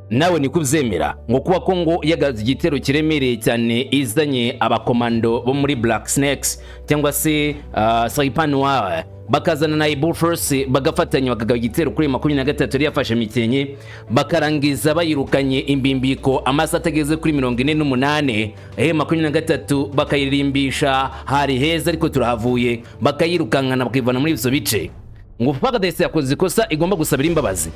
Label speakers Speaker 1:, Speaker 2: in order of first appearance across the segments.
Speaker 1: Nawe niko ubyemera ngo kuba Kongo yagaze igitero kiremereye cyane, izanye abakomando bo muri Black Snakes cyangwa se Serpent Noir, bakazana na Hiboux Force, bagafatanya bakagaba igitero kuri 23 yari yafashe Mikenke, bakarangiza bayirukanye imbimbiko amasaha atageze kuri 48, 23 bakayirimbisha hari heza ariko turahavuye, bakayirukankana, bakayivana muri ibyo bice, ngo FARDC yakoze ikosa igomba gusabira imbabazi?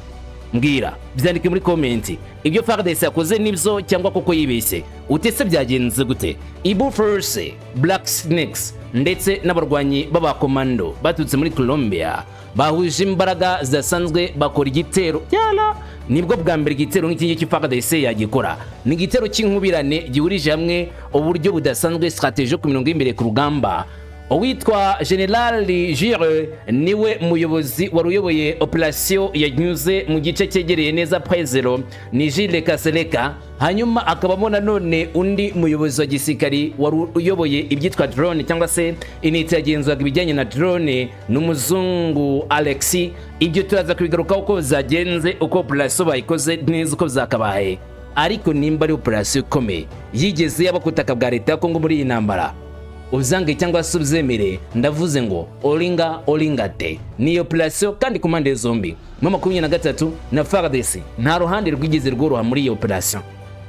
Speaker 1: Mbwira, byandike muri comment. Ibyo FARDC yakoze nibyo cyangwa koko yibeshye? Utese byagenze gute? Hiboux Force, Black Snakes ndetse n'abarwanyi b'abakomando baturutse muri Colombia bahuje imbaraga zidasanzwe, bakora igitero. Yala, nibwo bwa mbere igitero nk'iki ngiki FARDC yagikora. Ni igitero cy'inkubirane gihurije hamwe uburyo budasanzwe, stratégie ku mirongo y'imbere ku rugamba. Uwitwa General Jure niwe muyobozi wari uyoboye operation yanyuze mu gice cyegereye neza Point Zéro, ni Jules Kasereka. Hanyuma akabamo nanone undi muyobozi wa gisirikari wari uyoboye ibyitwa drone, cyangwa se unité yagenzuraga ibijyanye na drone, n'umuzungu Alexi. Ibyo turaza kubigarukaho uko zagenze, uko operation bayikoze neza uko byakabaye. Ariko nimba ari operation ikomeye yigeze yaba ku butaka bwa leta ya Kongo muri iyi ntambara, uzange cyangwa se ubyemere, ndavuze ngo oringa oringa te, ni operation. Kandi ku mpande zombi, mu 23 na FARDC, nta ruhande rwigeze rworoha muri iyo operation.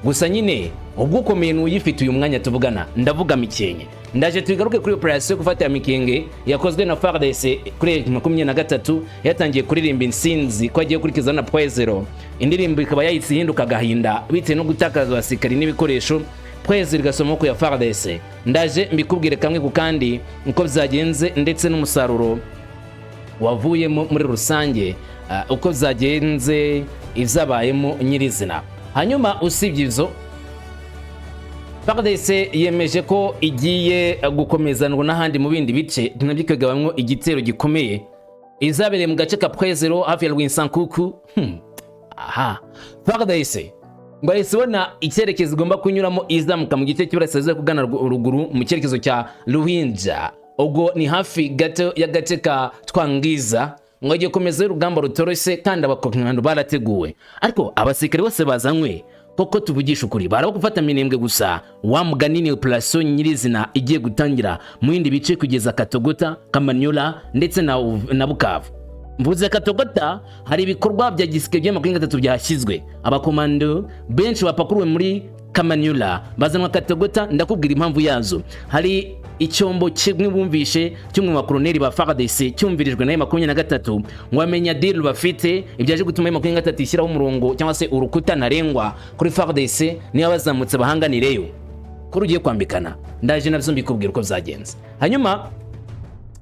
Speaker 1: Gusa nyine ubwo ukomeye n'uyifite uyu mwanya tuvugana, ndavuga Mikenke. Ndaje tugaruke kuri operation yo gufata Mikenge yakozwe na FARDC kuri 23, yatangiye kuririmba insinzi ko agiye kurikiza na Point Zéro. Indirimbo ikaba yahise ihinduka agahinda bitewe no gutakaza abasirikari n'ibikoresho, Point Zéro igasoma ku ya FARDC. Ndaje mbikubwire kamwe ku kandi uko byagenze ndetse n'umusaruro wavuyemo muri rusange, uko byagenze, ibyabayemo nyirizina. Hanyuma usibye ibyo, FARDC yemeje ko igiye gukomezanwa n'ahandi mu bindi bice, nabyo ikagabamwo igitero gikomeye izabereye mu gace ka Point Zéro hafi ya Rwinsankuku. Aha FARDC ngo yahise ibona icyerekezo igomba kunyuramo izamuka mu gice cy'iburasirazuba kugana ruguru mu cyerekezo cya Ruhinja, ubwo ni hafi gato y'agace ka Twangiza, ngo agiye gukomeza urugamba rutoroshye kandi abakomando barateguwe. Ariko abasirikare bose bazanywe, koko tuvugisha ukuri, baraba gufata Minembwe gusa? Wa mugani ni operation nyirizina igiye gutangira mu bindi bice kugeza Katogota, Kamanyola ndetse na Bukavu. Mvuze Katogota, hari ibikorwa bya gisirikare bya 23 byashyizwe, abakomando benshi bapakuruwe muri Kamanyola bazanwa Katogota. Ndakubwira impamvu yazo. Hari icyombo kimwe bumvishe cy'umwe mu bakoloneli ba FARDC cyumvirijwe na 23, ngo bamenya deal bafite, ibyaje gutuma 23 ishyiraho umurongo cyangwa se urukuta ntarengwa kuri FARDC, niba bazamutse bahanganireyo kuri ugiye kwambikana. Ndaje nabyo mbikubwira uko byagenze. Hanyuma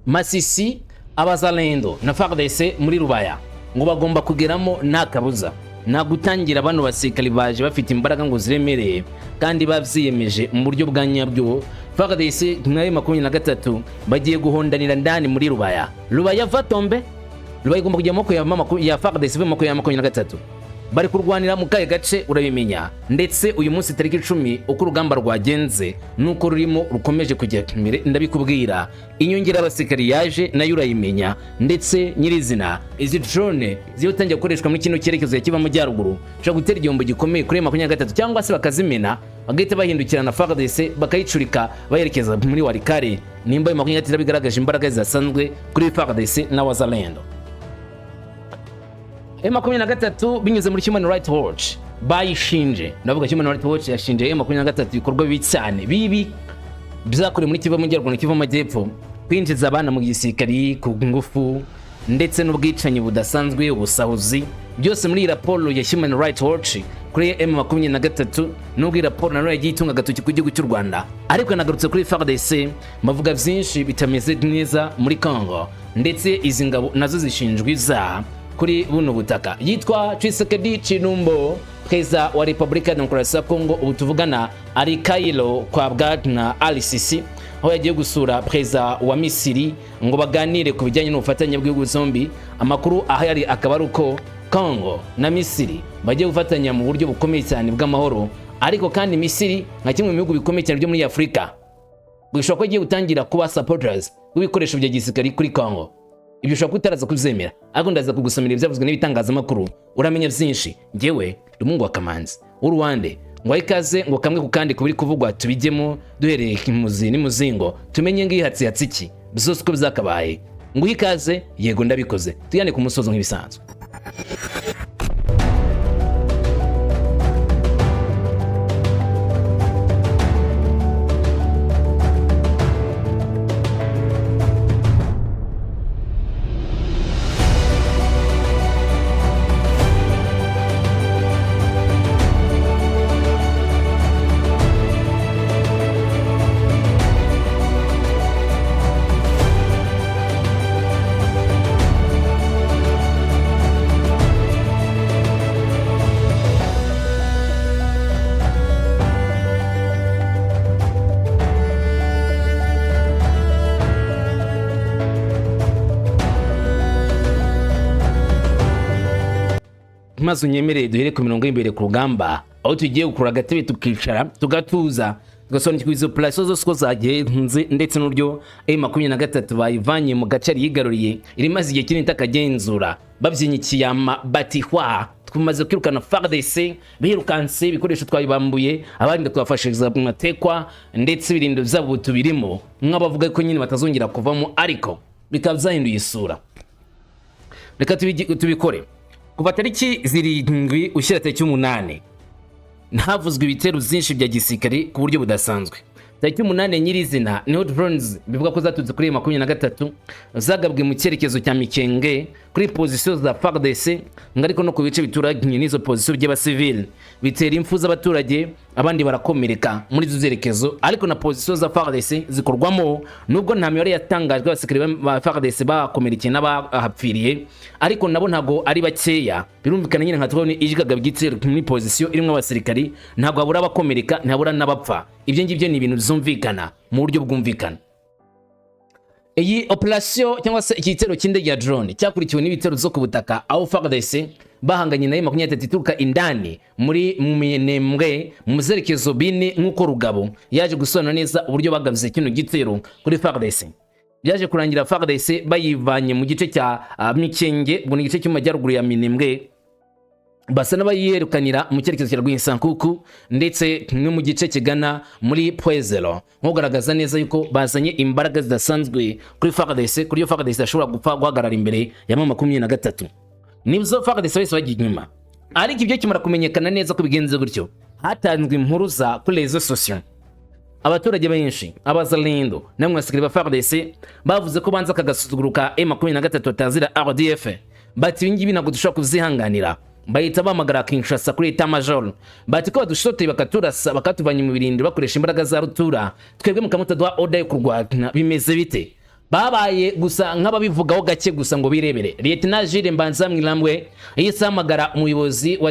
Speaker 1: Masisi, abazalendo na FARDC muri Rubaya ngo bagomba kugeramo nta kabuza, nta gutangira. Bano basirikari baje bafite imbaraga ngo ziremereye kandi babyiyemeje mu buryo bwa nyabyo. FARDC nayo 23 bagiye guhondanira ndani muri Rubaya. Rubaya va tomber, Rubaya igomba kujya mu maboko ya FARDC ivuye mu maboko ya 23. Bari kurwanira mu kahe gace? Urabimenya. Ndetse uyu munsi tariki 10, uko urugamba rwagenze nuko rurimo rukomeje kujya imbere, ndabikubwira. Inyongera y'abasirikari yaje nayo urayimenya. Ndetse nyirizina izi drone ziba zitangiye gukoreshwa muri kino cyerekezo ya Kivu Amajyaruguru, ushobora gutera igihombo gikomeye kuri 23, cyangwa se bakazimena bagahita bahindukirana FARDC bakayicurika bayerekeza muri Walikale, nimba ayo 23 bigaragaje imbaraga zidasanzwe kuri FARDC na Wazalendo. M23 binyuze muri Human Rights Watch bayishinje, ndavuga Human Rights Watch yashinje M23 ibikorwa bibi cyane, bibi byakorewe muri Kivu Amajyaruguru na Kivu Amajyepfo, kwinjiza abana mu gisirikari ku ngufu ndetse n'ubwicanyi budasanzwe, ubusahuzi, byose muri iyi raporo ya Human Rights Watch kuri M23. Nubwo iyi raporo nanone yagiye itunga agatoki ku gihugu cy'u Rwanda, ariko yanagarutse kuri FARDC, bavuga byinshi bitameze neza muri Congo, ndetse izi ngabo nazo zishinjwa ibyaha kuri buno butaka. Yitwa Tshisekedi Tshilombo, perezida wa Repubulika ya Demokarasi ya Kongo, ubu tuvugana ari Cairo kwa Bwana Al-Sisi, aho yagiye gusura perezida wa Misiri ngo baganire ku bijyanye n'ubufatanye bw'ibihugu zombi. Amakuru ahari akaba ari uko Congo na Misiri bagiye gufatanya mu buryo bukomeye cyane bw'amahoro. Ariko kandi Misiri, nka kimwe mu bihugu bikomeye cyane byo muri Afurika, bishobora ko igiye gutangira kuba supporters w'ibikoresho bya gisirikari kuri Congo. Ibyo ushobora kutaraza kubyemera, ariko ndaza kugusomera ibyavuzwe n'ibitangazamakuru, uramenya byinshi. Njyewe ndi umuhungu wa Kamanzi w'Uruwande, ngo ikaze, ngo kamwe ku kandi kubiri kuvugwa tubijyemo duhereye imuzi n'imuzingo, tumenye ngo ihatsi iki byose uko byakabaye. Ngo ikaze, yego ndabikoze, tujyane ku musozo nk'ibisanzwe. Maze unyemerere duhere ku mirongo y'imbere ku rugamba, aho tugiye gukura agatebe tukicara tugatuza, tugasobanukirwa izo operasiyo zose uko zagenze, ndetse n'uburyo M23 bayivanye mu gace yari yigaruriye, iri imaze igihe kinini itakagenzura. Babyinyikiye batihwa, tumaze kwirukana FARDC, birukanse, ibikoresho twabibambuye, abandi twabafashiriza mu matekwa, ndetse ibirindo byabo tubirimo, nk'abavuga ko nyine batazongera kuvamo, ariko bikaba byahinduye isura. Reka tubikore. Kuva tariki 7 ushyira tariki 8 havuzwe ibitero byinshi bya gisirikare ku buryo budasanzwe. Tariki 8 nyirizina niho drones bivuga ko zaturutse kuri 23 zagabwe mu cyerekezo cya Mikenge kuri position za FARDC, ngo ariko no ku bice bituranye n'izo position by'abasivile, bitera impfu z'abaturage, abandi barakomereka muri izo zerekezo, ariko na position za FARDC zikorwamo, nubwo nta mibare yatangajwe abasirikare ba FARDC bakomerekeye n'abahapfiriye, ariko nabo ntago ari bakeya. Birumvikana nyine nka drone ijigagaba igitero muri position irimo abasirikari, ntabwo habura abakomereka, ntihabura n'abapfa. Ibyo ngibyo ni ibintu byumvikana mu buryo bwumvikana. Iyi operation cyangwa se iki gitero cy'indege ya drone cyakurikiwe n'ibitero zo ku butaka, aho FARDC bahanganye na 23 ituruka indani muri Minembwe mu zerekezo bine, nk'uko Rugabo yaje gusobanura neza uburyo bagabye kino gitero kuri FARDC. Byaje kurangira FARDC bayivanye mu gice cya Mikenge, ubwo ni igice cy'amajyaruguru ya Minembwe, basa n'abayiyerekanira mu cyerekezo cya Rwinsankuku ndetse no mu gice kigana muri Pwezero, nkugaragaza neza yuko bazanye imbaraga zidasanzwe kuri FARDC, kuri iyo FARDC ashobora gupfa guhagarara imbere ya 23. Nibyo, FARDC bose bagiye inyuma, ariko ibyo kimara kumenyekana neza ko bigenze gutyo, hatanzwe impuruza kuri réseaux sociaux. Abaturage benshi, abazalendo namwe basirikare ba FARDC, bavuze ko banza akagasuzuguro ka M23 batazira RDF, bati ibi ngibi ntabwo dushobora kuzihanganira. Bahita bahamagara Kinshasa kuri état major, bati ko badushoteye bakaturasa, bakatuvanye mu birindiro bakoresha imbaraga za rutura, twebwe mukamutaduha order yo kurwana, bimeze bite? Babaye gusa nk'ababivugaho gake gusa ngo birebere. Lieutenant Jules Mbanza Mwilambwe yahise ahamagara umuyobozi wa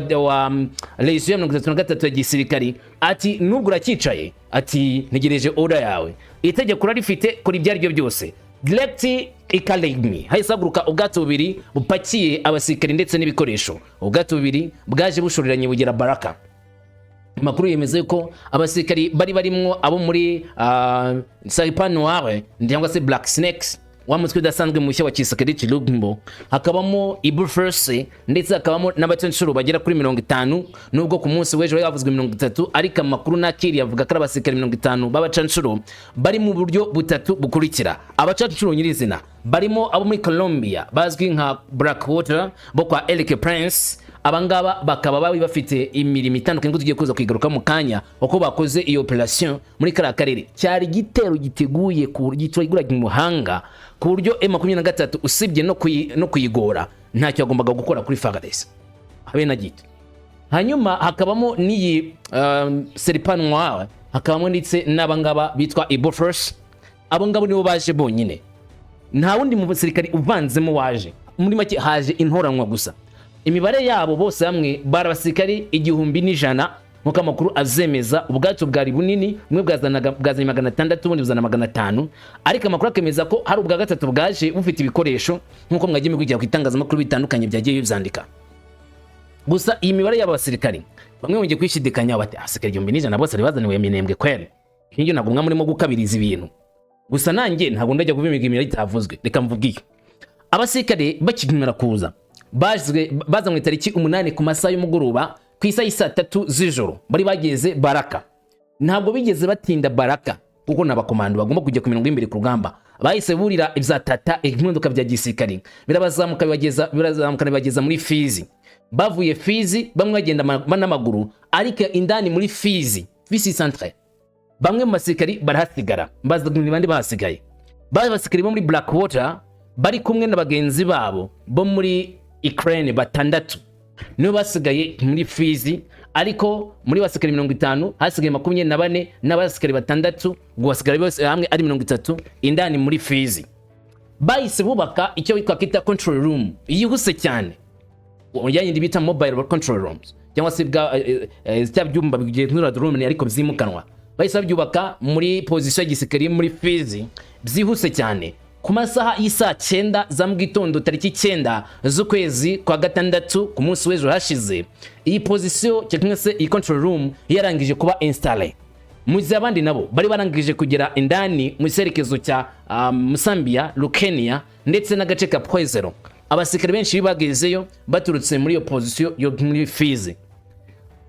Speaker 1: Legion 33 ya gisirikari, ati nubwo uracyicaye, ati ntegereje order yawe, itegeko urarifite, kora ibyo aribyo byose. Direct Ikalegmi hahise haguruka ubwato bubiri bupakiye abasirikari ndetse n'ibikoresho. Ubwato bubiri bwaje bushoreranye bugera Baraka. Amakuru yemeza yuko abasirikari bari barimwo abo muri Serpent Noir cyangwa se Black Snakes, wa mutwe udasanzwe mushya wa Tshisekedi Tshilombo, hakabamo Ibu First, ndetse hakabamo n'abacanshuro bagera kuri 50, nubwo ku munsi w'ejo havuzwe 30, ariko amakuru nakiri avuga ko ari abasirikari 50 b'abacanshuro bari mu buryo butatu bukurikira. Abacanshuro nyirizina barimo abo muri Colombia bazwi nka Blackwater bo kwa Eric Prince. Abangaba bakaba bari bafite imirimo itandukanye ngo tugiye kuza kwigaruka mu kanya uko bakoze iyo operation muri kariya karere. Cyari igitero giteguye ku buryo giteguranye umuhanga, ku buryo M23 usibye no kuyigora ntacyo yagombaga gukora kuri FARDC habe na gito. Hanyuma hakabamo n'iyi Serpent Noir, hakabamo ndetse n'abangaba bitwa Ibo First. Abo ngabo nibo baje bonyine, nta wundi musirikari uvanzemo waje. Muri make haje intoranwa gusa. Imibare yabo bose hamwe bari abasirikari 1100 nk'uko amakuru azemeza. Ubwato bwari bunini, bumwe bwazanye 600, ubundi buzana 500, ariko amakuru akemeza ko hari ubwa gatatu bwaje bufite ibikoresho, nk'uko mwagiye mukurikira ku itangazamakuru bitandukanye byagiye bibyandika. Gusa iyi mibare y'aba basirikari bamwe bongeye kwishidikanyaho, bati abasirikari 1100 bose bari bazaniwe Minembwe kweli? Ibyo ntabwo mwa murimo gukabiriza ibintu. Gusa nanjye ntabwo ndajya kuvuga imibare itavuzwe, reka mvuge iyo. Abasirikare bakimara kuza, bazanywe tariki 8 ku masaha y'umugoroba, ku isaha y'i saa 3 z'ijoro bari bageze Baraka. Ntabwo bigeze batinda Baraka, kuko ni abakomando bagomba kujya ku mirongo y'imbere ku rugamba. Bahise burira ibya tata, ibimodoka bya gisirikare birabazamuka, bibageza, birazamuka bibageza muri Fizi. Bavuye Fizi, bamwe bagenda n'amaguru, ariko indani muri Fizi, Fizi centre, bamwe mu basirikari barahasigara. Mbaza ni bande bahasigaye? Bari abasirikari bo muri Blackwater bari kumwe na bagenzi babo bo muri Ukraine batandatu, nibo basigaye muri Fizi. Ariko muri basirikari 50 hasigaye 24 n'abasirikari batandatu, ngo basigara bose hamwe ari 30 indani muri Fizi. Bahise bubaka icyo witwa kita control room yihuse cyane, ya yindi bita mobile control rooms, cyangwa se bwa cya byumba bigenzura room ariko byimukanwa. Bahise babyubaka muri position ya gisirikare muri Fizi byihuse cyane ku masaha y'isaa 9 za mu gitondo, tariki 9 z'ukwezi kwa gatandatu, ku munsi w'ejo hashize. Iyi position cyangwa se iyi control room yarangije kuba installé, mu gihe abandi nabo bari barangije kugera indani mu cyerekezo cya Musambia, Lukenia ndetse n'agace ka Point Zéro. Abasirikare benshi bagezeyo baturutse muri iyo position yo muri Fizi.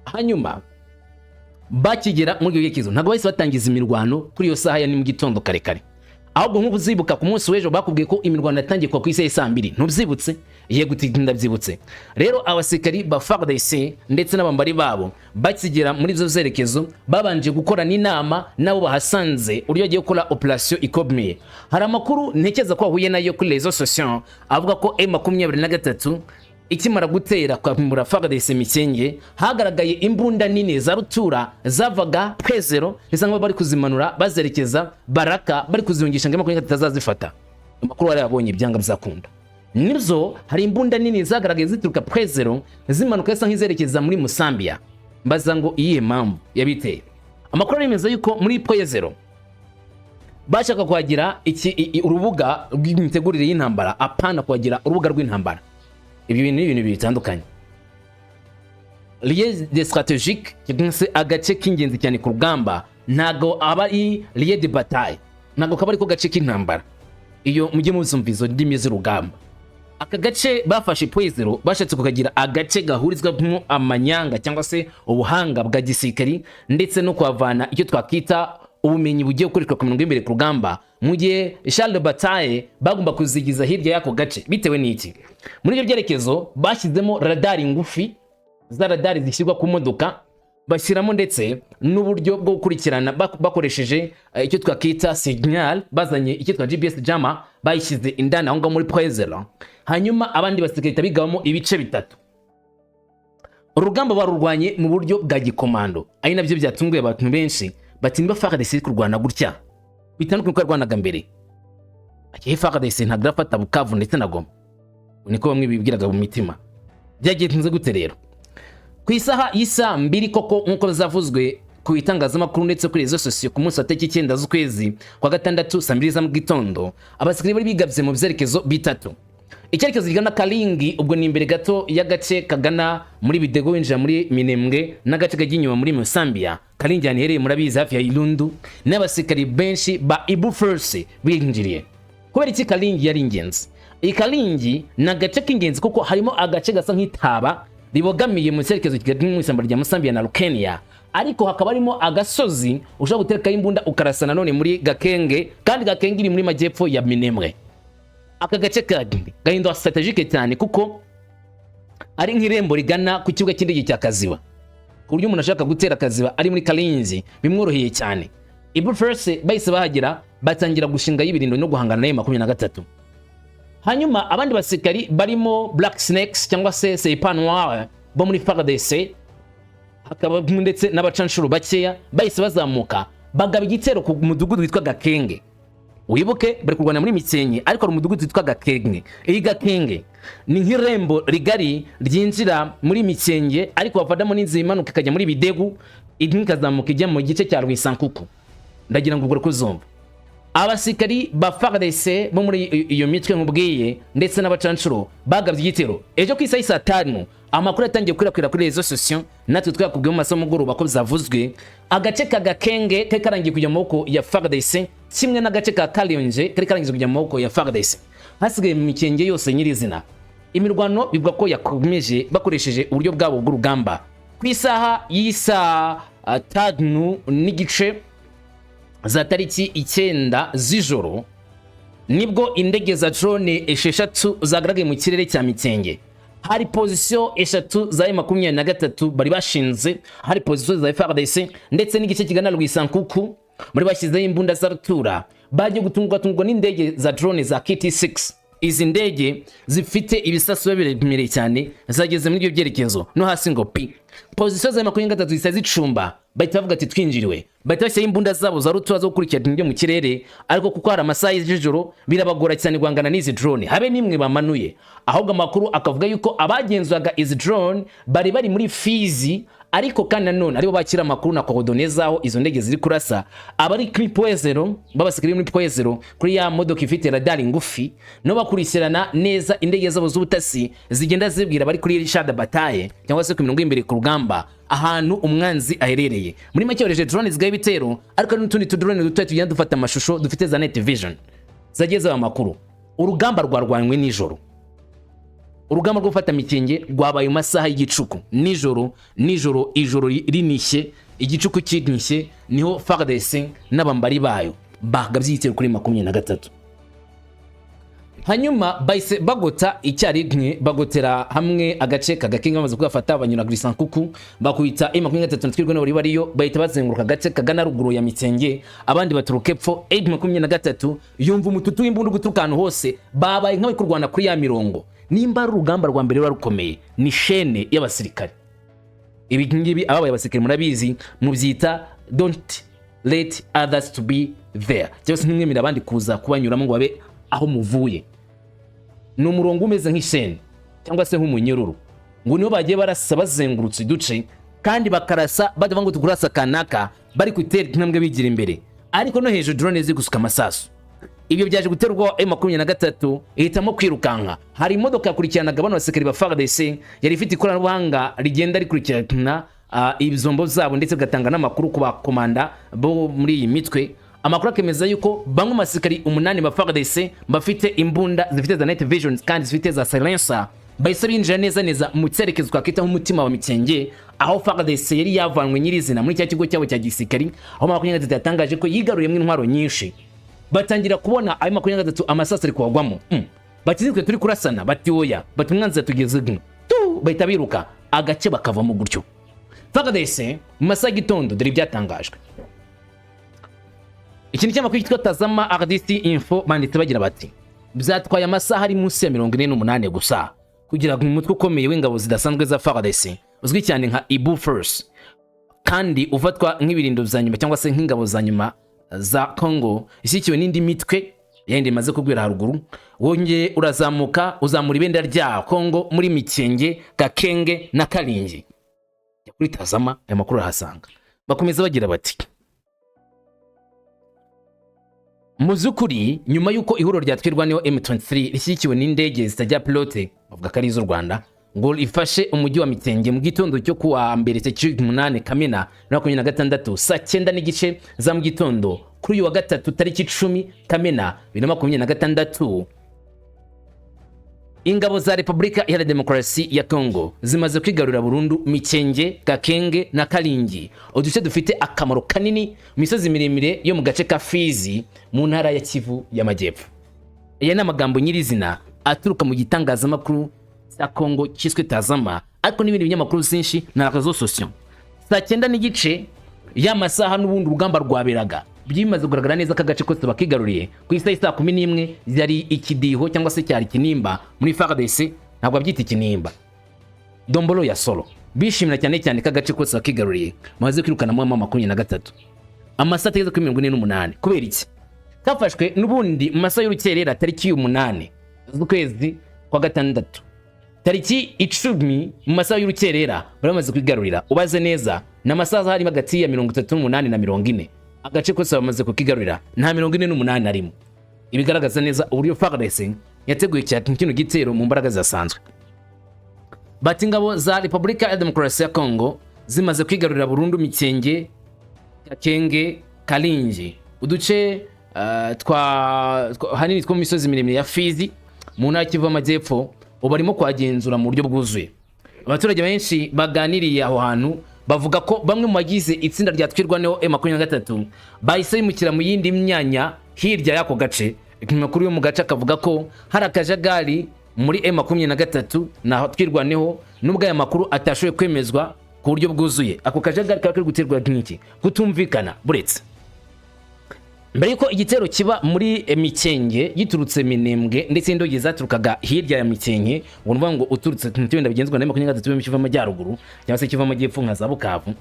Speaker 1: Hanyuma bakigera muri ibyo byerekezo, ntabwo bahise batangiza imirwano kuri iyo saha ya ni mu gitondo kare kare, ahubwo nk'ubu uzibuka ku munsi w'ejo bakubwiye ko imirwano yatangiye kuva ku isaha y'i saa 2. Ntubyibutse? Yego, uti ndabyibutse. Rero abasirikari ba FARDC ndetse n'abambari babo bakigera muri ibyo byerekezo, babanje gukora n'inama nabo bahasanze uburyo bagiye gukora operation ikomeye. Hari amakuru ntekereza ko wahuye nayo kuri réseaux sociaux avuga ko M23 ikimara gutera kwa Mura FARDC Mikenge, hagaragaye imbunda nini za rutura zavaga Point Zéro, bisa nkaho bari kuzimanura bazerekeza Baraka, bari kuzihungisha ngo 23 itazazifata. Amakuru wari yabonye ibyanga bizakunda nibyo. Hari imbunda nini zagaragaye zituruka Point Zéro zimanuka zisa nk'izerekeza muri Musambia. Mbaza ngo iyihe mpamvu yabiteye? Amakuru aremeza yuko muri Point Zéro bashaka kuhagira iki urubuga rw'imitegurire y'intambara, apana kuhagira urubuga rw'intambara. Ibi bintu ni ibintu bitandukanye. Lieu de stratégique cyangwa se agace k'ingenzi cyane ku rugamba ntago aba ari lieu de bataille, ntago kaba ariko gace k'intambara. Iyo mujye muzumva izo ndimi z'urugamba. Aka gace bafashe, Point Zéro, bashatse kukagira agace gahurizwamo amanyanga cyangwa se ubuhanga bwa gisirikari, ndetse no kuhavana icyo twakita ubumenyi bugiye gukoreshwa ku mirongo y'imbere ku rugamba, mu gihe chars de bataille bagomba kuzigiza hirya y'ako gace. Bitewe n'iki? Muri ibyo byerekezo bashyizemo radari ngufi, za radari zishyirwa ku modoka, bashyiramo ndetse n'uburyo bwo gukurikirana bakoresheje icyo twakita signal. Bazanye icyitwa GPS jammer, bayishyize indani aho ngaho muri Point Zéro. Hanyuma abandi basirikare bigabamo ibice bitatu. Urugamba barurwanye mu buryo bwa gikomando, ari nabyo byatunguye abantu benshi, bati niba FARDC iri kurwana gutya bitandukanye uko yarwanaga mbere, igihe FARDC ntabwo irafata Bukavu ndetse na Goma, niko bamwe bibwiraga mu mitima. Byagenze gute rero? Ku isaha y'isaa 2 koko, nk'uko zavuzwe ku itangazamakuru ndetse kuri réseaux sociaux, ku munsi wa tariki 9 z'ukwezi kwa gatandatu, saa 2 za mu gitondo, abasirikare bari bigabye mu byerekezo bitatu. Icyerekezo kigana Karingi, ubwo ni imbere gato y'agace kagana muri Bidego winjira muri Minembwe, n'agace kajya inyuma muri Musambia. Karingi ahantu iherereye murabizi, hafi ya Irundu, n'abasirikari benshi ba Ibu Force binjiriye. Kubera iki Karingi yari ingenzi? Iyi Karingi ni agace k'ingenzi kuko harimo agace gasa nk'itaba ribogamiye mu cyerekezo kigana mu ishyamba rya Musambia na Rukenia, ariko hakaba harimo agasozi ushobora guterekaho imbunda ukarasa nanone muri Gakenge, kandi Gakenge iri muri majyepfo ya Minembwe. Aka gace kandi gahindura stratégique cyane, kuko ari nk'irembo rigana ku kibuga cy'indege cya Kaziba, ku buryo umuntu ashaka gutera Kaziba ari muri Karinzi bimworoheye cyane. Ibu Force bahise bahagera, batangira gushinga y'ibirindo no guhangana na 23. Hanyuma abandi basirikari barimo Black Snakes cyangwa se Serpent Noir bo muri FARDC, hakaba ndetse n'abacanshuro bakeya, bahise bazamuka bagaba igitero ku mudugudu witwa Gakenge. Wibuke bari kurwana muri Mikenke, ariko hari umudugudu witwa Gakenge. Iyi Gakenge ni nk'irembo rigari ryinjira muri Mikenge, ariko bafatamo n'inzira imanuka ikajya muri Bidegu, indi ikazamuka ijya mu gice cya Rwisankuku. Ndagira ngo ubwo kuzumva abasirikari ba FARDC bo muri iyo mitwe nkubwiye ndetse n'abacanshuro bagabye igitero ejo ku isaha y'i saa 5. Amakuru yatangiye gukwirakwira kuri réseaux sociaux, natwe twakubwiye mu masaha y'umugoroba ko zavuzwe. Agace ka Gakenge kari karangiye kujya mu maboko ya FARDC, kimwe n'agace ka Karyonje kari karangiye kujya mu maboko ya FARDC. Hasigaye mu Mikenge yose nyirizina. Imirwano bivuga ko yakomeje bakoresheje uburyo bwabo bw'urugamba. Ku isaha y'isaa 5:30 za tariki 9 z'ijoro, nibwo indege za drone 6 zagaragaye mu kirere cya Mikenge. Hari position eshatu za M23 bari bashinze, hari position za FARDC ndetse n'igice kigana Rwisankuku muri bashyizeho imbunda za rutura. Bagiye gutungwa n'indege za drone za KT6. Izi ndege zifite ibisasu biremereye cyane zageze muri ibyo byerekezo no hasi ngo pi. Position za 23 zihita zicumba, bahita bavuga ati: "Twinjiriwe." Bahita bashyiraho imbunda zabo za rutura zo gukurikirana ibyo mu kirere, ariko kuko hari amasaha y'ijoro, birabagora cyane guhangana n'izi drone, habe n'imwe bamanuye. Ahubwo amakuru akavuga yuko abagenzuraga izi drone bari bari muri Fizi, ariko kandi nanone aribo bakira amakuru na coordonnées z'aho izo ndege ziri kurasa. Abari kuri Point Zéro, b'abasirikare muri Point Zéro, kuri ya modoka ifite radari ngufi, no bakurikirana neza indege zabo z'ubutasi zigenda zibwira abari kuri champ de bataille cyangwa se ku mirongo y'imbere ku rugamba ahantu umwanzi aherereye. Muri make, yohereje drone zigaye ibitero, ariko hari n'utundi tudrone dutoya tugenda dufata amashusho dufite za night vision zagiye zaba amakuru. Urugamba rwarwanywe nijoro. Urugamba rwo gufata Mikenge rwabaye mu masaha y'igicuku nijoro nijoro, ijoro rinishye, igicuku kinishye, niho FARDC n'abambari bayo bagabye igitero kuri 23. Hanyuma bahise bagota icyarimwe, bagotera hamwe agace kagakenga. Bamaze kugafata, banyura Grisankuku, bakubita M23 na Twirwaneho bari bariyo, bahita bazenguruka agace kagana ruguru ya Mikenge, abandi baturuka epfo. M23 yumva umututu w'imbunda guturuka ahantu hose, babaye nk'abari kurwana kuri ya mirongo. Nimba ari urugamba rwa mbere ruba rukomeye, ni chaîne y'abasirikare. Ibi ngibi ababaye abasirikare murabizi, mubyita "don't let others to be there", cyangwa se ntimwemere abandi kuza kubanyuramo ngo babe aho muvuye. Ni umurongo umeze nk'ishene cyangwa se nk'umunyururu, ngo niho bagiye barasa bazengurutse uduce, kandi bakarasa badavuga ngo tukurasa kanaka, bari gutera intambwe bigira imbere, ariko no hejuru drone ziri gusuka amasasu. Ibyo byaje gutera ubwoba M23, ihitamo kwirukanka. Hari imodoka yakurikiranaga bano basirikare ba FARDC, yari ifite ikoranabuhanga rigenda rikurikirana ibizombo zabo, ndetse bigatanga n'amakuru ku bakomanda bo muri iyi mitwe. Amakuru akemeza yuko bamwe mu basirikari 8 ba FARDC bafite imbunda zifite za night vision kandi zifite za silencer, bahise binjira neza neza mu cyerekezo twakwita nk'umutima wa Mikenge, aho FARDC yari yavanwe nyirizina muri cya kigo cyabo cya gisirikari, aho 23 yatangaje ko yigaruriyemo intwaro nyinshi. Batangira kubona ayo 23 amasasu ari kuwagwamo. Bati: "Twe turi kurasana." Bati: "Oya." Bati: "Umwanzi yatugeze tu." Bahita biruka agace bakavamo gutyo. FARDC mu masaha y'igitondo, dore ibyatangajwe. Iki ni ikinyamakuru cyitwa Tazama RDC Info. Banditse bagira bati: "Byatwaye amasaha ari munsi ya 48 gusa kugira ngo umutwe ukomeye w'ingabo zidasanzwe za FARDC, uzwi cyane nka Hibou Force, kandi ufatwa nk'ibirindo bya nyuma cyangwa se nk'ingabo za nyuma za Congo ishyigikiwe n'indi mitwe yindi imaze kubwira haruguru, wongeye urazamuka, uzamura ibendera rya Congo muri Mikenge, Gakenge na Karingi." Jya kuri Tazama, aya makuru urahasanga. Bakomeza bagira bati: "Mu by'ukuri, nyuma y'uko ihuriro rya Twirwaneho M23 rishyigikiwe n'indege zitajya pilote, bavuga ko ari iz'u Rwanda, ngo ifashe umujyi wa Mikenge mu gitondo cyo kuwa mbere tariki 8 Kamena 2026 saa 9:30 za mu gitondo, kuri uyu wa gatatu tariki 10 Kamena 2026, ingabo za Repubulika Iharanira Demokarasi ya Kongo zimaze kwigarurira burundu Mikenge, Gakenge na Karingi, uduce dufite akamaro kanini mu misozi miremire yo mu gace ka Fizi mu ntara ya Kivu y'Amajyepfo." Aya ni amagambo nyirizina aturuka mu gitangazamakuru cya Kongo cyiswe Tazama, ariko n'ibindi binyamakuru byinshi na réseaux sociaux. Saa 9:30 y'amasaha n'ubundi urugamba rwaberaga, bimaze kugaragara neza ko agace kose bakigaruriye. Ku isaha saa 11 yari ikidiho cyangwa se cyari ikinimba muri FARDC. Ntabwo babyita ikinimba, dombolo ya solo. Bishimira cyane cyane ko agace kose bakigaruriye, maze kwirukanamo 23 amasaha atageze kuri 48. Kubera iki? Kafashwe n'ubundi mu masaha y'urukerera tariki 8 z'ukwezi kwa gatandatu. Tariki 10 mu masaha y'urukerera bari bamaze kwigarurira. Ubaze neza, ni amasaha harimo hagati ya 38 na 40, agace kose bamaze kukigarurira, nta 48 arimo. Ibigaragaza neza uburyo FARDC yateguye cyane kino gitero mu mbaraga zidasanzwe. Bati: "Ingabo za Repubulika ya Demokarasi ya Kongo zimaze kwigarurira burundu Mikenge, Gakenge, Karingi, uduce hanini two mu misozi miremire ya Fizi." mu ntara Kivu y'Amajyepfo, ubu barimo kuhagenzura mu buryo bwuzuye. Abaturage benshi baganiriye aho hantu bavuga ko bamwe mu bagize itsinda rya Twirwaneho M23 bahise bimukira mu yindi myanya hirya y'ako gace. Amakuru yo mu gace akavuga ko hari akajagari muri M23 naho Twirwaneho, nubwo aya makuru atashoboye kwemezwa ku buryo bwuzuye. Ako kajagari kaba kari guterwa n'iki? Kutumvikana. Buretse mbere yuko igitero kiba muri Mikenge giturutse Minembwe, ndetse n'indege zaturukaga hirya ya Mikenke, ngo nuvuga ngo uturutse ku wenda bigenzwa na 23 mu Kivu Amajyaruguru cyangwa se Kivu Amajyepfo nka za Bukavu.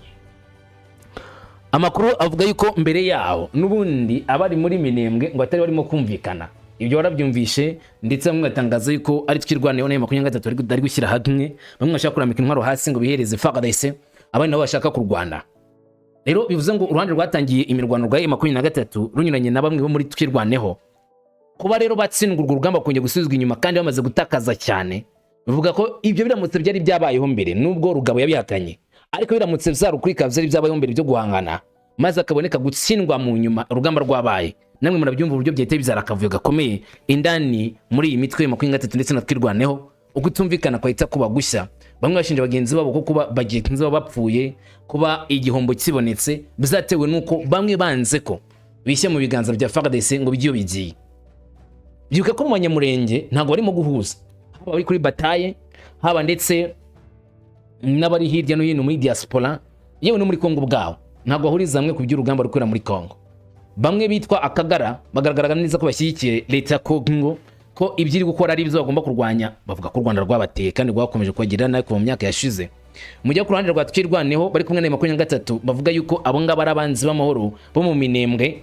Speaker 1: Amakuru avuga yuko mbere yaho n'ubundi abari muri Minembwe ngo batari barimo kumvikana. Ibyo warabyumvishe, ndetse bamwe batangaza yuko ari Twirwaneho na 23 bari gushyira hamwe. Bamwe bashaka kurambika intwaro hasi ngo bihereze FARDC, abandi nabo bashaka kurwana. Rero bivuze ngo uruhande rwatangiye imirwano rwa 23 runyuranye na bamwe bo muri Twirwaneho. Kuba rero batsindwa urwo rugamba, kongera gusubizwa inyuma kandi bamaze gutakaza cyane, bivuga ko ibyo biramutse byari byabayeho mbere, nubwo Rugabo yabihakanye, ariko biramutse byarukuri byari byabayeho mbere byo guhangana, maze akaboneka gutsindwa mu nyuma urugamba rwabaye, namwe murabyumva uburyo byahita bibyara akavuyo gakomeye indani muri iyi mitwe ya 23 ndetse na Twirwaneho. Ukutumvikana kwahita kuba gushya, bamwe bashinja bagenzi babo ko kuba bagenzi babo bapfuye, kuba igihombo kibonetse, bizatewe nuko bamwe banze ko bishyira mu biganza bya FARDC ngo bijye iyo bigiye. Byuka ko mu Banyamurenge ntabwo barimo guhuza, haba abari kuri bataye, haba ndetse n'abari hirya no hino muri diaspora, yewe no muri Kongo ubwaho, ntabwo bahuriza hamwe ku by'urugamba rukorera muri Kongo. Bamwe bitwa Akagara bagaragaraga neza ko bashyigikiye leta ya Kongo, ko ibyo iri gukora ari ibyo bagomba kurwanya. Bavuga ko u Rwanda rwabateye kandi rwakomeje kubagirira nabi kuva mu myaka yashize. Mujya ku ruhande rwa Twirwaneho bari kumwe na 23, bavuga yuko abo ngabo ari abanzi b'amahoro bo mu Minembwe,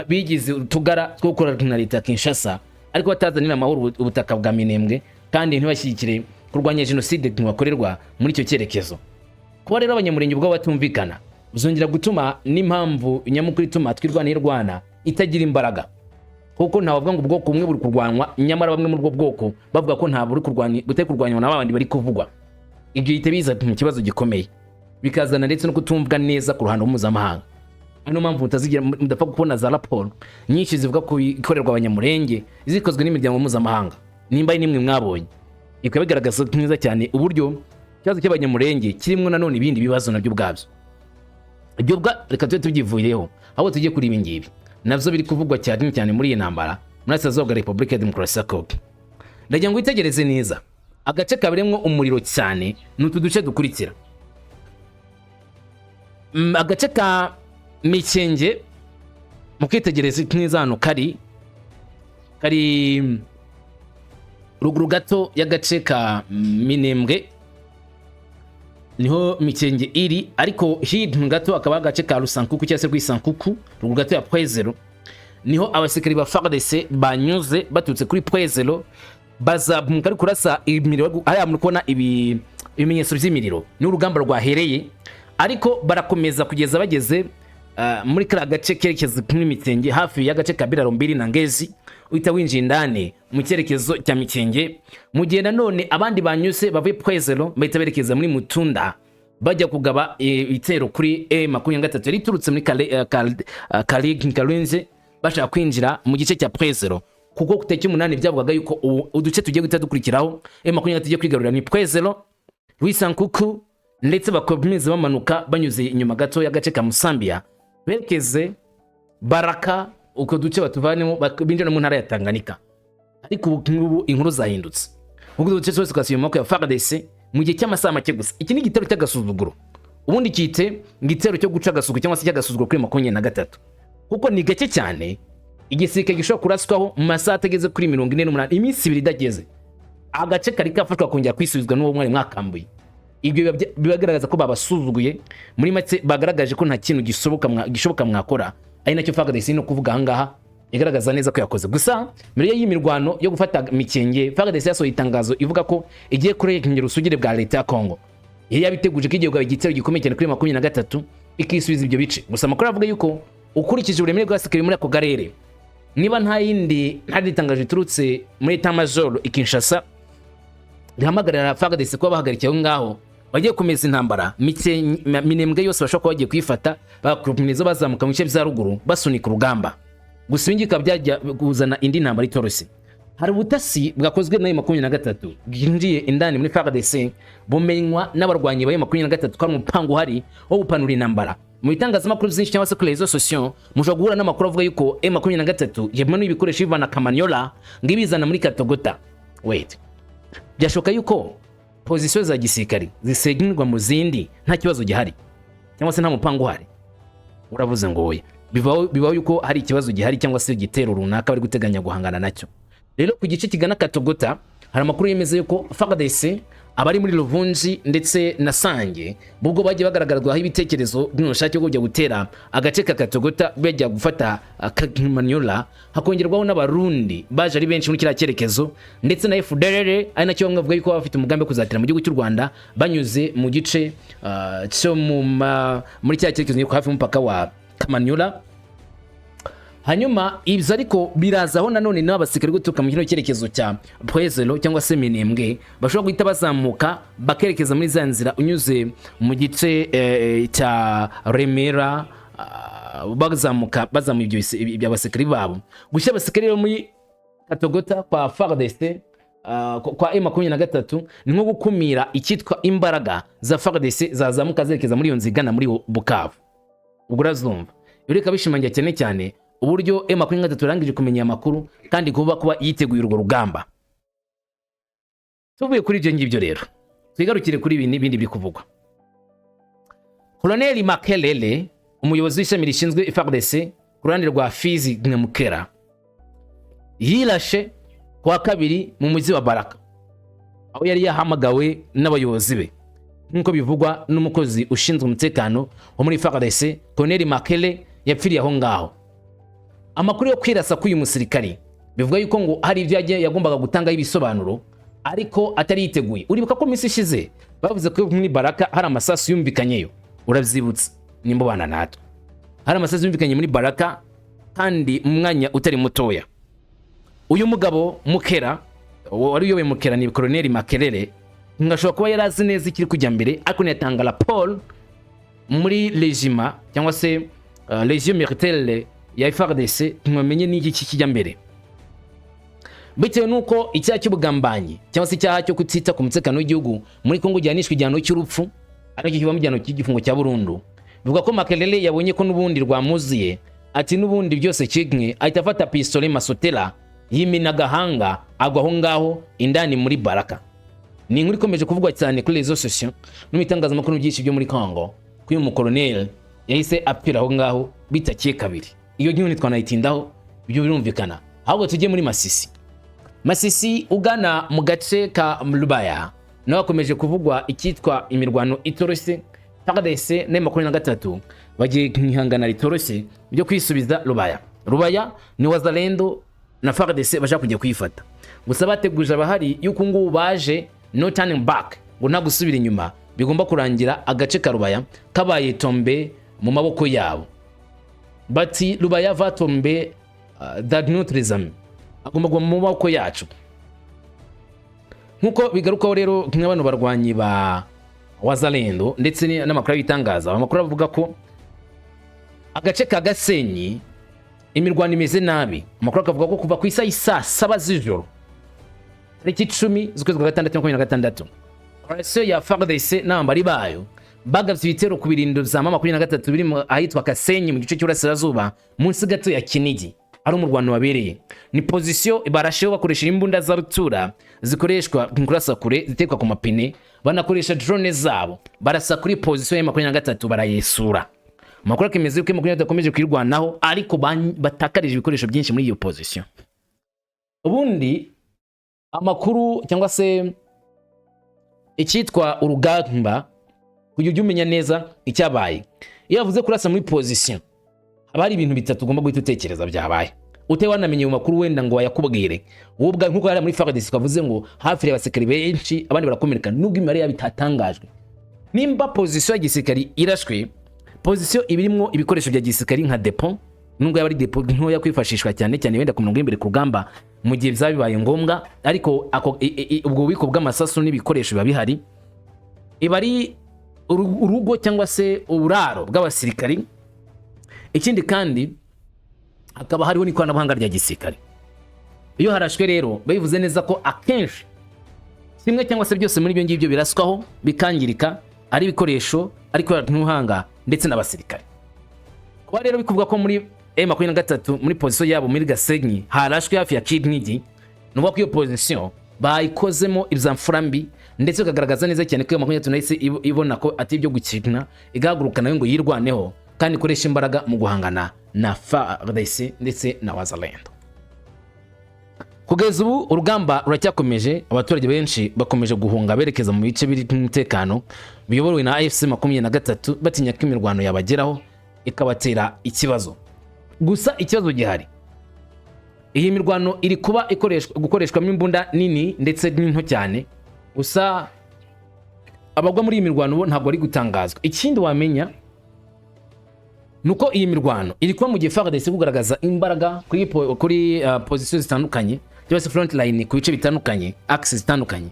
Speaker 1: bigize utugara two gukorana na leta ya Kinshasa, ariko batazanira amahoro ubutaka bwa Minembwe, kandi ntibashyigikire kurwanya jenoside ntibakorerwa muri icyo cyerekezo. Kuba rero Abanyamurenge ubwabo batumvikana bizongera gutuma n'impamvu nyamukuru ituma Twirwaneho irwana itagira imbaraga, kuko ntabavuga ngo ubwoko bumwe buri kurwanwa, nyamara bamwe muri ubwo bwoko bavuga ko nta buri kurwanya, butari kurwanywa na babandi bari kuvugwa. Ibyo bihita biza mu kibazo gikomeye, bikazana ndetse no kutumvwa neza ku ruhando mpuzamahanga. Niyo mpamvu mutazigira, mudapfa kubona za raporo nyinshi zivuga ku bikorerwa Abanyamurenge zikozwe n'imiryango mpuzamahanga. Nimba ari nimwe mwabonye, bikaba bigaragaza neza cyane uburyo ikibazo cy'Abanyamurenge kirimo nanone ibindi bibazo nabyo ubwabyo. Ibyo bwa reka tube tubyivuyeho, ahubwo tujye kuri ibi ngibi navyo biri kuvugwa cyane cyane muri iyi ntambara muri Burasirazuba bwa Repubulika ya Demokarasi ya Kongo. Ndagira ngo witegereze neza agace kabereyemo umuriro cyane ni utu duce dukurikira. Agace ka Mikenge, mukitegereza neza hano kari ruguru gato y'agace ka Minembwe, niho Mikenge iri, ariko hirya gato akaba agace ka Rusankuku cyangwa se Rwisankuku, ruguru gato ya Point Zéro, niho abasirikari ba FARDC banyuze baturutse kuri Point Zéro, bazamuka ari kurasa imiriro. Hariya muri kubona ibi ibimenyetso by'imiriro, ni urugamba rwahereye, ariko barakomeza kugeza bageze muri kariya gace kerekeza kuri Mikenge, hafi y'agace ka Biraro Mbiri na Ngezi, uhita winjira indani mu cyerekezo cya Mikenge. Mu gihe nanone abandi banyuze bavuye Point Zéro bahita berekeza muri Mutunda, bajya kugaba ibitero kuri M23 yari iturutse muri Karenze, bashaka kwinjira mu gice cya Point Zéro, kuko ku tariki 8 byavugaga yuko uduce tugiye guhita dukurikiraho M23 igiye kwigarurira ni Point Zéro, Rwisankuku, ndetse bakomeza bamanuka banyuze inyuma gato y'agace ka Musambia, berekeze Baraka, uko duce batuvanemo, binjira mu ntara ya Tanganyika. Ariko ubu ngubu inkuru zahindutse, ubwo uduce twose twasubiye mu maboko ya FARDC mu gihe cy'amasaha make gusa. Iki ni igitero cy'agasuzuguro, ubundi cyite igitero cyo guca agasuku cyangwa se cy'agasuzuguro kuri 23, kuko ni gake cyane igisirikare gishobora kuraswaho mu masaha atageze kuri 48, iminsi 2 idageze, agace kari kafashwa kongera kwisubizwa n'uwo mwari mwakambuye. Ibyo biba bigaragaza ko babasuzuguye. Muri make bagaragaje ko nta kintu gishoboka mwakora, ari nacyo FARDC no kuvuga ahangaha igaragaza neza ko yakoze. Gusa mbere y'iyi mirwano yo gufata Mikenge, FARDC yasohoye itangazo ivuga ko igiye kurengera ubusugire bwa leta ya Kongo. Yari yabiteguje ko igiye kugaba igitero gikomeye cyane kuri 23, ikisubiza ibyo bice. Gusa amakuru avuga yuko ukurikije uburemere bw'abasirikare muri ako karere, niba nta yindi, nta rindi tangazo riturutse muri état-major i Kinshasa rihamagarira FARDC kuba bahagarikiye aho ngaho, bagiye gukomeza intambara. Minembwe yose bashobora kuba bagiye kuyifata, bagakomeza bazamuka mu bice bya ruguru, basunika urugamba. Gusa ibi ngibi bikaba byajya kuzana indi ntambara itoroshye. Hari ubutasi bwakozwe na M23 bwinjiye indani muri FARDC, bumenywa n'abarwanyi ba M23 ko ari umupango uhari wo gupanura intambara. Mu bitangazamakuru byinshi cyangwa se kuri réseaux sociaux mushobora guhura n'amakuru avuga yuko M23 yamanuye ibikoresho bivana Kamanyola ngo ibizana muri Katogota. Wait, byashoboka yuko position za gisirikari zisenyerwa mu zindi nta kibazo gihari cyangwa se nta mupango uhari? Uravuze ngo oya. Bibaho yuko hari ikibazo gihari cyangwa se igitero runaka bari guteganya guhangana nacyo. Rero ku gice kigana Katogota hari amakuru yemeza yuko FARDC abari muri Luvungi ndetse na Sange bubwo bagiye bagaragazwaho ibitekerezo by'ubushake bwo kujya gutera agace ka Katogota, bajya gufata Kamanyola, hakongerwaho n'Abarundi baje ari benshi muri kiriya cyerekezo, ndetse na FDLR, ari nacyo bamwe bavuga yuko baba bafite umugambi wo kuzatera mu gihugu cy'u Rwanda banyuze mu gice cyo muri kiriya cyerekezo hafi y'umupaka wa Kamanyola. Hanyuma ibyo ariko birazaho nanone n'abasirikare guturuka mu kino cyerekezo cya Pwezero cyangwa se Minembwe bashobora guhita bazamuka bakerekeza muri za nzira unyuze mu gice cya Remera, bazamuka bazamuye ibyo abasirikare babo. Gushyira abasirikare rero muri Katogota kwa FARDC, kwa M23 ni nko gukumira icyitwa imbaraga za FARDC zazamuka zerekeza muri iyo nzira igana muri Bukavu. Ubwo urazumva ibyo reka bishimangira cyane cyane uburyo M23 yarangije kumenya amakuru kandi kuba yiteguye urwo rugamba. Tuvuye kuri ibyo ngibyo rero, twigarukire kuri ibi n'ibindi biri kuvugwa. Colonel Makelele, umuyobozi w'ishami rishinzwe FARDC ku ruhande rwa Fizi Mukera, yirashe kuwa kabiri mu mujyi wa Baraka aho yari yahamagawe n'abayobozi be. Nk'uko bivugwa n'umukozi ushinzwe umutekano wo muri FARDC, Colonel Makele yapfiriye aho ngaho. Amakuru yo kwirasa k'uyu musirikari bivuga yuko ngo hari ibyo yagombaga gutangaho ibisobanuro ariko atari yiteguye. Uribuka ko minsi ishize bavuze ko muri Baraka hari amasasu yumvikanyeyo? Urabyibutse nimba ubana natwe. Hari amasasu yumvikanye muri Baraka kandi mu mwanya utari mutoya. Uyu mugabo Mukera wari uyoboye Mukera ni Colonel Makerere, ngo ashobora kuba yari azi neza ikiri kujya mbere, ariko ntiyatanga raporo muri régiment cyangwa se région militaire ya FARDC ntibamenye n'iki kijya mbere, bitewe n'uko icyaha cy'ubugambanyi cyangwa se icyaha cyo kutita ku mutekano w'igihugu muri Kongo gihanishwa igihano cy'urupfu, aricyo kivamo igihano cy'igifungo cya burundu. Bivuga ko Makelele yabonye ko n'ubundi rwamuziye, ati n'ubundi byose kimwe, ahita afata pistolet masotera yimena agahanga, agwa aho ngaho indani muri Baraka. Ni inkuru ikomeje kuvugwa cyane kuri réseaux sociaux no mu bitangazamakuru byinshi byo muri Congo ko uyu mukoloneli yahise apfira aho ngaho bitakiye kabiri. Iyo nkuru ntitwanayitindaho, ibyo birumvikana. Ahubwo tujye muri Masisi. Masisi ugana mu gace ka Rubaya naho hakomeje kuvugwa icyitwa imirwano itoroshye. FARDC na 23 bagiye mu ihangana ritoroshye ryo kwisubiza Rubaya. Rubaya ni Wazalendo na FARDC bashaka kujya kuyifata, gusa bateguje abahari yuko ngubu baje no turning back, ngo nta gusubira inyuma, bigomba kurangira agace ka Rubaya kabaye tombe mu maboko yabo. Bati Rubaya va tomber dans notre main, agomba kuba mu maboko yacu. Nk'uko bigarukaho rero nka bano barwanyi ba Wazalendo ndetse n'amakuru y'ibitangaza, amakuru avuga ko agace ka Gasenyi imirwano imeze nabi. Amakuru akavuga ko kuva ku isaha y'isaa 7 z'ijoro tariki 10 z'ukwezi kwa gatandatu 26, coalition ya FARDC n'abambari bayo bagabye ibitero ku birindiro bya M23 biri ahitwa Kasenyi mu gice cy'Uburasirazuba, munsi gato ya Kinigi ari umurwano wabereye. Ni position barasheho bakoresheje imbunda za rutura zikoreshwa mu kurasa kure, zitekwa ku mapine, banakoresha drone zabo, barasa kuri position ya 23 barayesura. Amakuru akemeza yuko M23 akomeje kwirwanaho, ariko batakarije ibikoresho byinshi muri iyo position. Ubundi amakuru cyangwa se icyitwa urugamba, kugira ujye umenya neza icyabaye, iyo bavuze kurasa muri position haba hari ibintu bitatu ugomba guhita utekereza byabaye utari wanamenye mu makuru wenda ngo wayakubwire wowe ubwawe. Nk'uko hariya muri FARDC twavuze ngo hafi abasirikari benshi, abandi barakomereka, nubwo imibare yabo itatangajwe. Nimba position ya gisirikari irashwe, position iba irimo ibikoresho bya gisirikari nka dépôt, nubwo yaba ari dépôt ntoya kwifashishwa cyane cyane wenda ku mirongo y'imbere ku rugamba mu gihe byaba bibaye ngombwa, ariko ubwo bubiko bw'amasasu n'ibikoresho biba bihari. Iba ari urugo cyangwa se uburaro bw'abasirikari. Ikindi kandi hakaba hariho n'ikoranabuhanga rya gisirikare. Iyo harashwe rero, bivuze neza ko akenshi kimwe cyangwa se byose muri ibyo ngibyo biraswaho bikangirika, ari ibikoresho, ari ikoranabuhanga ndetse n'abasirikare. Kuba rero bikuvuga ko muri M23, muri position yabo muri Gasenyi, harashwe hafi ya Kinigi, ni ukuvuga ko iyo position bayikozemo ibya mbi, ndetse bikagaragaza neza cyane ko iyo 23 nahise ibona ko atari ibyo gukina, igahaguruka nayo ngo yirwaneho kandi ikoreshe imbaraga mu guhangana na FARDC ndetse na Wazalendo. Kugeza ubu urugamba ruracyakomeje, abaturage benshi bakomeje guhunga berekeza mu bice biri umutekano biyobowe na AFC 23, batinya ko imirwano yabageraho ikabatera ikibazo. Gusa ikibazo gihari, iyi mirwano iri kuba ikoreshwa gukoreshwamo imbunda nini ndetse n'into cyane. Gusa abagwa muri iyi mirwano bo ntabwo bari gutangazwa. Ikindi wamenya ni uko iyi mirwano iri kuba mu gihe FARDC kugaragaza imbaraga kuri position zitandukanye cyangwa se front line ku bice bitandukanye, axes zitandukanye.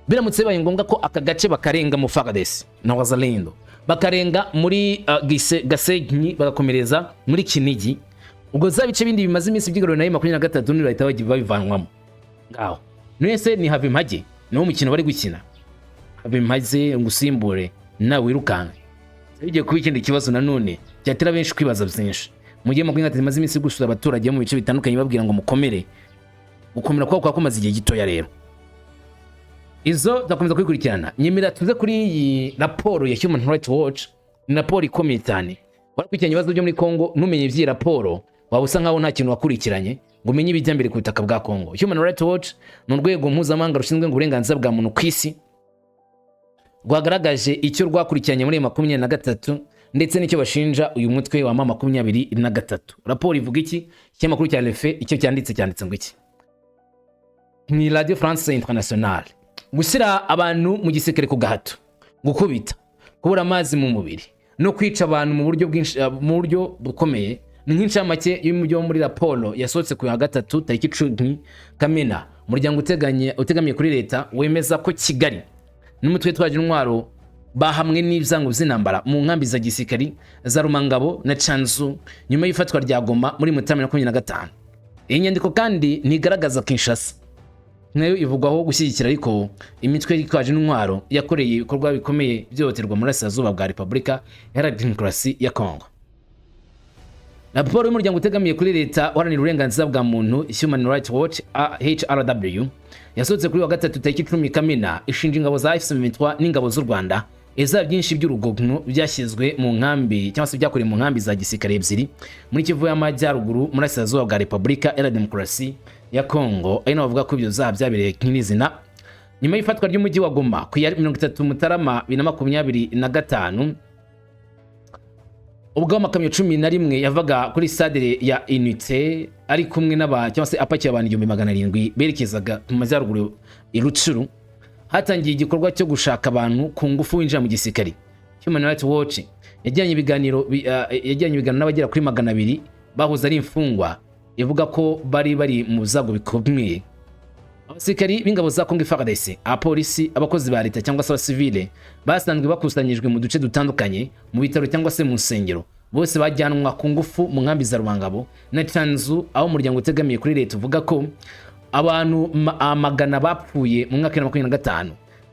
Speaker 1: Biramutse bibaye ngombwa ko aka gace bakarenga mu FARDC na Wazalendo, bakarenga muri Gasenyi, bagakomereza muri Kinigi, ubwo za bice bindi bimaze iminsi byigaruriwe na 23 ni bahita babivanwamo ngaho. None ni have impage, niwo mukino bari gukina, have impage ngusimbure nawe wirukanke. Bigiye kuba ikindi kibazo nanone cyatera benshi kwibaza byinshi mu gihe 23 imaze iminsi gusura abaturage bo mu bice bitandukanye, babwira ngo mukomere. Gukomera kwabo kwa kumaze igihe gitoya. Rero izo tuzakomeza kubikurikirana. Nyemera tuze kuri iyi raporo ya Human Rights Watch. Ni raporo ikomeye cyane. Warakurikiranye ibibazo byo muri Congo, ntumenye iby'iyi raporo, waba usa nkaho nta kintu wakurikiranye ngo umenye ibijya mbere ku butaka bwa Congo. Human Rights Watch ni urwego mpuzamahanga rushinzwe uburenganzira bwa muntu ku isi, rwagaragaje icyo rwakurikiranye muri 23 ndetse n'icyo bashinja uyu mutwe wa M23. Raporo ivuga iki? Ikinyamakuru cya RFI icyo cyanditse, cyanditse ngo iki? Ni Radio France Internationale. Gushyira abantu mu gisirikare ku gahato, gukubita, kubura amazi mu mubiri no kwica abantu mu buryo bwinshi, mu buryo bukomeye, ni nk'incamake y'ibyo muri raporo yasohotse ku ya gatatu tariki 10 Kamena. Umuryango uteganye utegamiye kuri leta wemeza ko Kigali n'umutwe witwaje intwaro bahamwe n'ibyango by'intambara mu nkambi za gisirikari za Rumangabo na Canzu nyuma y'ifatwa rya Goma muri Mutarama 25. Iyi nyandiko kandi ntigaragaza Kinshasa, nayo ivugwaho gushyigikira ariko imitwe yitwaje intwaro yakoreye ibikorwa bikomeye byihohoterwa mu burasirazuba bwa Repubulika Iharanira Demokarasi ya Kongo. Raporo y'umuryango utegamiye kuri leta uharanira uburenganzira bwa muntu Human Rights Watch, HRW, yasohotse kuri wa gatatu tariki 10 Kamena, ishinja ingabo za AFC M23 n'ingabo z'u Rwanda ibyaha byinshi by'urugomo byashyizwe mu nkambi cyangwa se byakorewe mu nkambi za gisirikare ebyiri muri Kivu y'Amajyaruguru, muri Burasirazuba bwa Repubulika Iharanira Demokarasi ya Kongo, ari nabo bavuga ko ibyo byaha byabereye nyirizina nyuma y'ifatwa ry'umujyi wa Goma ku ya 30 Mutarama 2025, ubwo amakamyo 11 yavaga kuri stade ya Unité ari kumwe n'aba cyangwa se apakiye abantu 1700 berekezaga mu majyaruguru i Rutshuru, hatangiye igikorwa cyo gushaka abantu ku ngufu winjira mu gisirikare. Human Rights Watch yagiranye ibiganiro n'abagera kuri 200 bahoze ari imfungwa, ivuga ko bari bari mu byago bikomeye. Abasirikari b'ingabo za Congo FARDC, abapolisi, abakozi ba leta cyangwa se abasivile basanzwe bakusanyijwe mu duce dutandukanye, mu bitaro cyangwa se mu nsengero, bose bajyanwa ku ngufu mu nkambi za Rumangabo na Canzu, aho umuryango utegamiye kuri leta uvuga ko abantu amagana bapfuye mu mwaka wa 2025.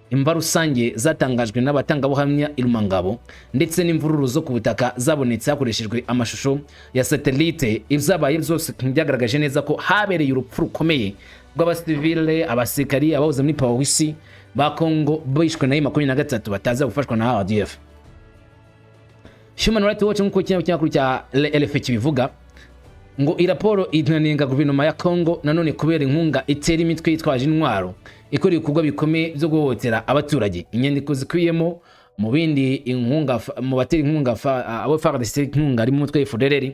Speaker 1: Imva rusange zatangajwe n'abatangabuhamya i Rumangabo ndetse n'imvururu zo ku butaka zabonetse hakoreshejwe amashusho ya satellite, ibyabaye byose byagaragaje neza ko habereye urupfu rukomeye rw'abasivile, abasirikari, abahoze muri polisi ba Congo bishwe na 23 bataza gufashwa na RDF. Human Rights Watch, nk'uko ikinyamakuru cya RFI kibivuga, ngo iyi raporo inanenga guverinoma ya Congo nanone kubera inkunga itera imitwe yitwaje intwaro ikora ibikorwa bikomeye byo guhohotera abaturage. Inyandiko zikubiyemo mu bindi inkunga mu batera inkunga abo FARDC inkunga harimo umutwe FDLR,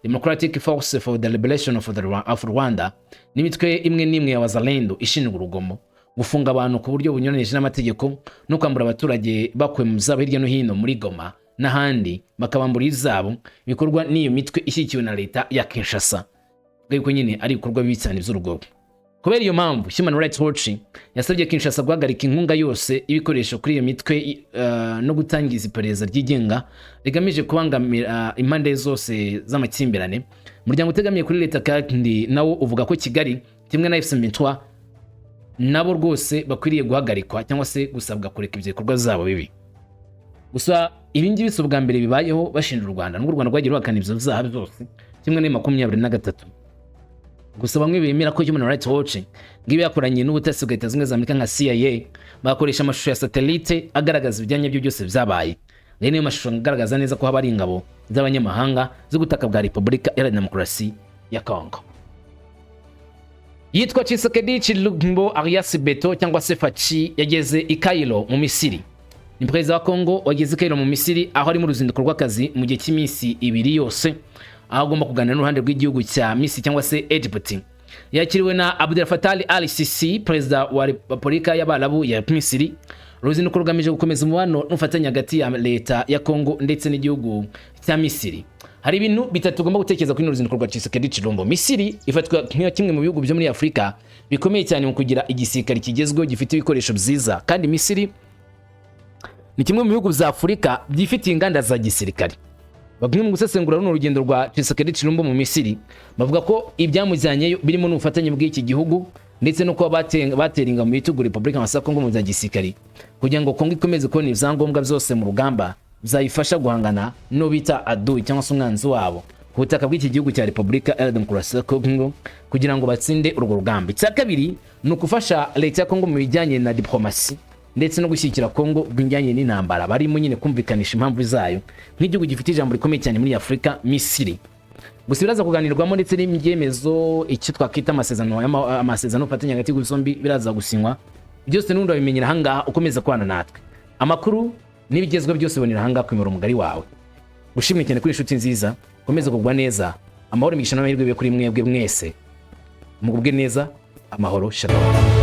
Speaker 1: Democratic Force for the Liberation of Rwanda, n'imitwe imwe n'imwe ya Wazalendo ishinzwe urugomo, gufunga abantu ku buryo bunyuranije n'amategeko no kwambura abaturage bakuwe mu zabo hirya no hino muri Goma n'ahandi, bakabambura izabo, bikorwa n'iyo mitwe ishyigikiwe na leta ya Kinshasa, yuko nyine ari ibikorwa bibi cyane by'urugomo. Kubera iyo mpamvu, Human Rights Watch yasabye Kinshasa guhagarika inkunga yose y'ibikoresho kuri iyo mitwe no gutangiza iperereza ryigenga rigamije kubangamira impande zose z'amakimbirane. Umuryango utegamiye kuri leta kandi nawo uvuga ko Kigali kimwe na M23, nabo rwose bakwiriye guhagarikwa cyangwa se gusabwa kureka ibyo bikorwa zabo bibi. Gusa ibi ngibi si ubwa mbere bibayeho bashinja u Rwanda, nubwo u Rwanda rwagiye ruhakana ibyo byaha byose kimwe na 23. Gusa bamwe bemera ko Human Rights Watch ngo iba yakoranye n'ubutasi bwa Leta Zunze Ubumwe za Amerika nka CIA, bakoresha amashusho ya satellite agaragaza ibijyanye byo byose byabaye. Rero niyo mashusho agaragaza neza ko haba ari ingabo z'abanyamahanga z'ubutaka bwa Repubulika Iharanira Demokarasi ya Congo. Yitwa Tshisekedi Tshilombo alias Beto cyangwa se Fatshi, yageze i Cairo mu Misiri. Ni perezida wa Congo wageze i Cairo mu Misiri, aho ari mu ruzinduko rw'akazi mu gihe cy'iminsi 2 yose, aho agomba kuganira n'uruhande rw'igihugu cya Misiri cyangwa se Egypt. Yakiriwe na Abdel Fattah al-Sisi, perezida wa Repubulika y'Abarabu ya Misiri. Uruzinduko rugamije gukomeza umubano n'ubufatanye hagati ya leta ya Congo ndetse n'igihugu cya Misiri. Hari ibintu bitatu ugomba gutekereza kuri runo ruzinduko rwa Tshisekedi Tshilombo. Misiri ifatwa nka kimwe mu bihugu byo muri Afurika bikomeye cyane mu kugira igisirikare kigezweho gifite ibikoresho byiza, kandi Misiri ni kimwe mu bihugu bya Afurika byifitiye inganda za gisirikare. Bamwe mu gusesengura runo rugendo rwa Tshisekedi Tshilombo mu Misiri bavuga ko ibyamujyanyeyo birimo n'ubufatanye bw'iki gihugu ndetse no kuba batera ingabo mu bitugu Repubulika ya Kongo mu bya gisirikare, kugira ngo Kongo ikomeze kubona ibyangombwa byose mu rugamba byayifasha guhangana no bita adui cyangwa se umwanzi wabo ku butaka bw'iki gihugu cya Repubulika Iharanira Demokarasi ya Kongo, kugira ngo batsinde urwo rugamba. Icya kabiri ni ukufasha leta ya Kongo mu bijyanye na diplomasi ndetse no gushyigikira Kongo bijyanye n'intambara barimo nyine, kumvikanisha impamvu zayo nk'igihugu gifite ijambo rikomeye cyane muri Afurika, Misiri. Gusa biraza kuganirwamo ndetse n'ibyemezo, icyo twakwita amasezerano y'ubufatanye hagati y'ibihugu zombi biraza gusinywa. Byose n'ubundi wabimenyera ahangaha ukomeza kubana natwe. Amakuru n'ibigezweho byose ubonera ahangaha ku muyoboro mugari wawe. Gushimwe cyane kuri inshuti nziza, ukomeze kugwa neza. Amahoro, imigisha n'amahirwe bibe kuri mwebwe mwese, mugubwe neza. Amahoro, shalom.